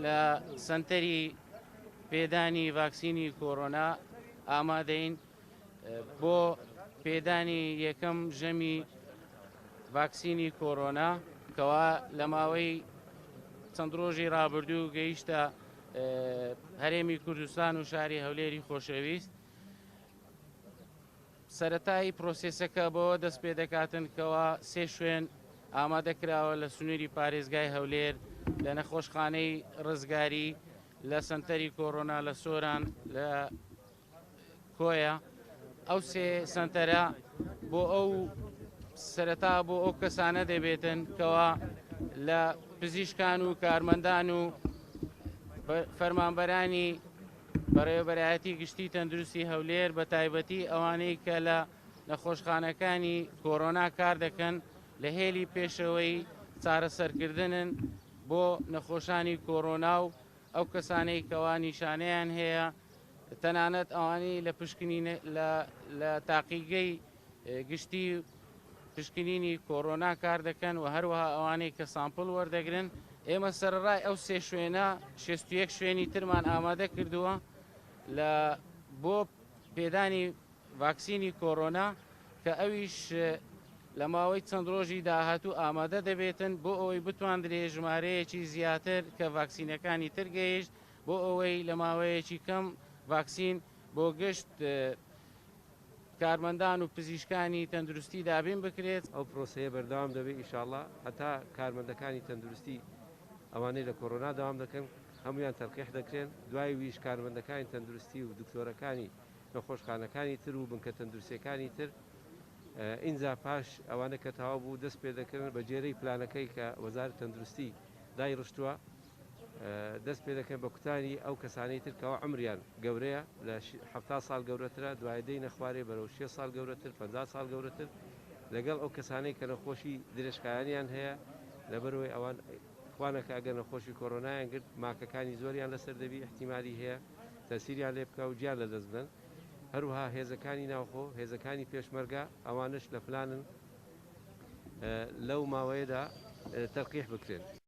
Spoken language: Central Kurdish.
لە سەنتەری پێدانی ڤاکسینی کۆرۆنا ئامادەین بۆ پێدانی یەکەم ژەمی ڤاکسینی کۆرۆنا کەوا لە ماوەی چەند ڕۆژی ڕابردوو گەیشتە هەرێمی کوردستان و شاری هەولێری خۆشەویست. سەرەتای پرۆسێسەکە بەوە دەست پێ دەکاتن کەوا سێ شوێن ئامادە کراوە لە سنووری پارێزگای هەولێر لە نەخۆشخانەی ڕزگاری لە سەنتەری کۆرۆنا لە سۆران لە کۆیە ئەو سێ سەنتەرە بۆ ئەو سەرەتا بۆ ئەو کەسانە دەبێتن کەوا لە پزیشکان و کارمەندان و فەرمانبەرانی بەڕێوەبەرایەتی گشتی تەندروستی هەولێر بە تایبەتی ئەوانەی کە لە نەخۆشخانەکانی کۆرۆنا کار دەکەن لە هێلی پێشەوەی چارەسەرکردنن بۆ نەخۆشانی کۆرۆنا و ئەو کەسانەی کەوا نیشانەیان هەیە تەنانەت ئەوانەی لە پشکنین لە تاقیگەی گشتی پشکنینی کۆرۆنا کار دەکەن و هەروەها ئەوانەی کە سامپڵ وەردەگرن ئێمە سەرەڕای ئەو سێ شوێنە 61 شوێنی ترمان ئامادە کردووە لە بۆ پێدانی ڤاکسینی کۆرۆنا کە ئەویش لە ماوەی چەند ڕۆژی داهاتوو ئامادە دەبێتن بۆ ئەوەی بتواندرێ ژمارەیەکی زیاتر کە ڤاکسینەکانی تر گەیشت بۆ ئەوەی لە ماوەیەکی کەم ڤاکسین بۆ گشت کارمەندان و پزیشکانی تەندروستی دابین بکرێت. ئەو پرۆسەیە بەردەوام دەبێت ئیشاڵڵا هەتا کارمەندەکانی تەندروستی ئەوانەی لە کۆرۆنا دەوام دەکەن هەموویان تەلقیح دەکرێن، دوای ویش کارمەندەکانی تەندروستی و دکتۆرەکانی نەخۆشخانەکانی تر و بنکە تەندروستیەکانی تر ئینجا پاش ئەوانە کە تەواو بوو دەست پێ دەکەن بە گوێرەی پلانەکەی کە وەزارەت تەندروستی دایڕشتووە دەست پێ دەکەن بە کوتانی ئەو کەسانەی تر کەوا عەمریان گەورەیە لە 70 ساڵ گەورەترە دوای دێینە خوارێ بەرەو 60 ساڵ گەورەتر 50 ساڵ گەورەتر لەگەڵ ئەو کەسانەی کە نەخۆشی درێژخایەنیان هەیە لەبەرەوەی ئەوان خوانەکە ئەگەر نەخۆشی کۆرۆنایان گرت ماکەکانی زۆریان لەسەر دەبی احتیمالی هەیە تەسیریان لێ بکە و گیان لەدەست بدەن هەروەها هێزەکانی ناوخۆ هێزەکانی پێشمەرگە ئەوانش لە پلانن لەو ماوەیەدا تەلقیح بکرێن.